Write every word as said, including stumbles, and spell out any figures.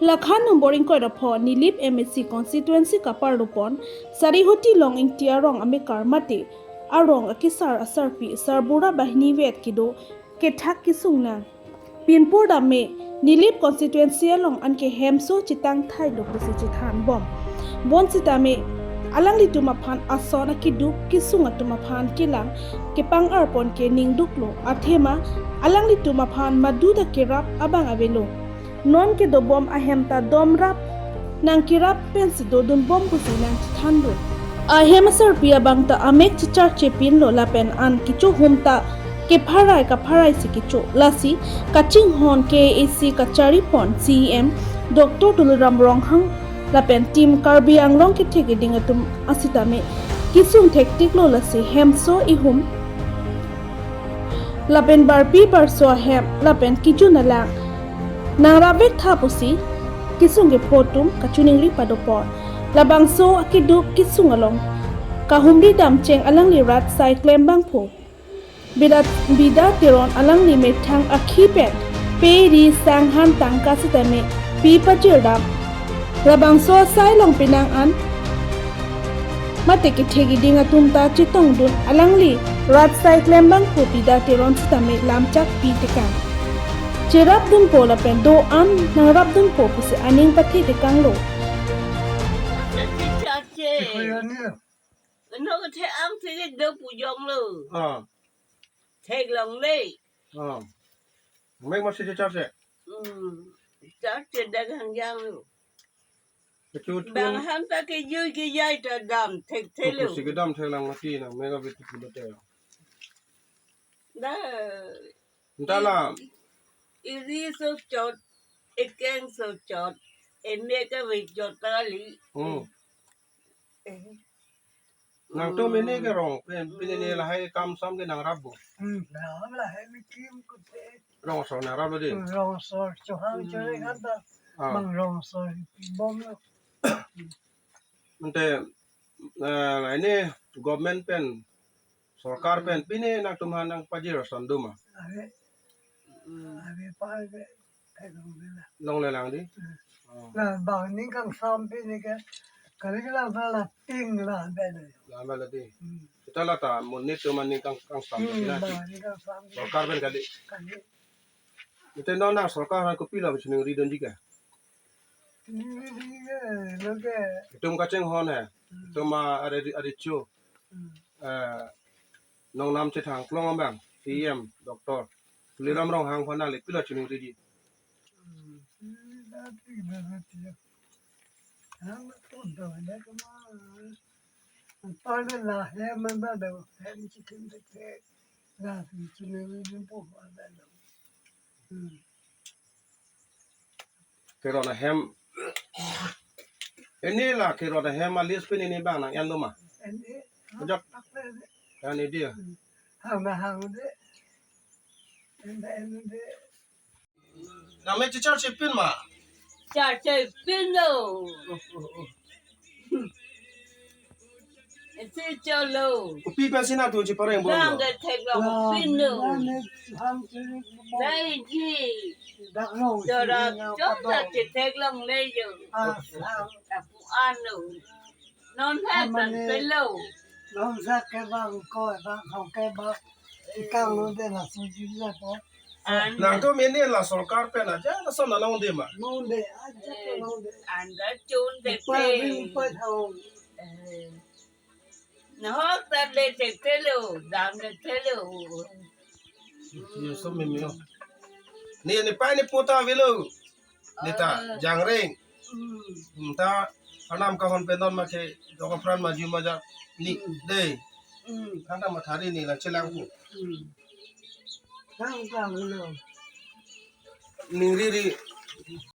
Lakha number ingkoi ra pho Nilip M A C constituency kaparlopon Sarihoti Long Ingti arong amekar mate arong akesar asarpi Sarbura Bahini vet kedo kethak kesung nang. Pinpur dam me Nilip constituency along anke hemso chetang thailo pusi chethan bom. Bonsitame alanglitum aphan ason akeduk kesung atum aphan kelang kepang-arpon ke ningduklo, athema alanglitum aphan maduta kerap abang avelo. Non kedobom ahem ta domrap nangkerap pensi dodunbom pusi nangchethandun. Ahem asarpi abang ta amek checharche pinlo lapen an kechohum ta kepharai kapharai si kecho. Lasi kachinghon K A A C kacharipon C E M Doctor Tuliram Ronghang lapen Team Karbi Anglong kethek keding atum asitame kesung thektiklo, lasi hemso ihum lapen barpi barso ahem lapen kejun alang nangrap vektha pusi kesung kepho atum kachiningri padopon. Labangso akeduk kesung along kahumri damcheng alangli rat asai klembangphu Bida, Bida Teron alangli methang akhi pen pe ri sang han tangka sitame pi pajir dam. Labangso asai along penang an mate kethek keding atum ta chetongdun, alangli rat asai klembangphu Bida Teron sitame lamchak pi tekang. Cherapdunpo lapen do-an nangrapdunpo pusi aning pathe tekanglo. Chache. Ano ke thek ang thek do pujong lo. Ah. Thek longle. Ah. Mek masi chache. Hmm. Chache dagang jang lo. Kechut Bang kun. Ham ta kejui kejai ta dam thekthelo. Kusi kedam theklang mati na mega bit kuda te. Da. Entahlah. Iri so chot, ekeng so chot, emek ave chot kali. Hmm. Eh. Nangtum ini ke rong, pin, pin ini lahai kam sam ke nangrappo. Hmm, nang lahai ni kim kute. Rong so nangraplo di. Hmm, rong so, chohang Hmm. chore kan ta. Ah. Bang rong so, bom lo. Ante, eh, ini government pen, sorkar pen, pine nangtum aphan nangpajir ason doma. Ave, ave pa ave, kai long ave la. Longlelang di. Hmm. Oh. La bang ning kangsam pine ke, kali ke la la ting la ave la. La ave la di. Hmm. Kita la ta, monit atum aning kang, kangsam Hmm, la di. Bang ning kangsam. Sorkar pen kali. Kali. Ante non nang sorkar aphan kopilo chiningri dunji ke? Chiningri dunji ke, lo ke. Itum kachinghon he. Hmm. Itum a, ari, ari chu. Hmm. Eh, nongnam chethang klong abang, C E M, Doctor Tuliram Ronghang aphan nangli pilo chiningriji? Hmm. Hang tum tum le kuma. Pale la he man ba do, he ni chikim de ke. La chiningri po ba do. Hmm. Kerot ahem. Ini la kerot ahem a list pin ini bang nang-en doma. Ini. Ajak. Apa ini? Kan ini dia. Hmm. Hang na hang de. Ini ini de. Nang mek checharche pin ma? Charche pinlo. Isi cholo. Kopi pensi nangtum chepareng bom Bang lo? Ke theklong pinlo. Dai ji. Dora chot ta chetheklongle jo. Tapu anlo. Non hai Amane. Bang pelo. Nonsa ke bang ko bang hong ke bang. Ikang lo de la suji la po. An. Nangtum ini la sorkar pen aja, la son nang longde ma? Longde, aja ke longde. Anda chun de Upar pe. Ring upar thau. Eh. Nahok ta le thektelo, dam thektelo. Yo so mimi yo. Ni ni pai ni puta avelo. Neta Ah. Jangreng. Hmm. Hmm, ta anam kahon pen non ma ke dok apran maju maja ni Hmm. Dei. Hmm. Kan ta mathari ni la chelangpo. Hmm. Kan ta lo. Ningriri.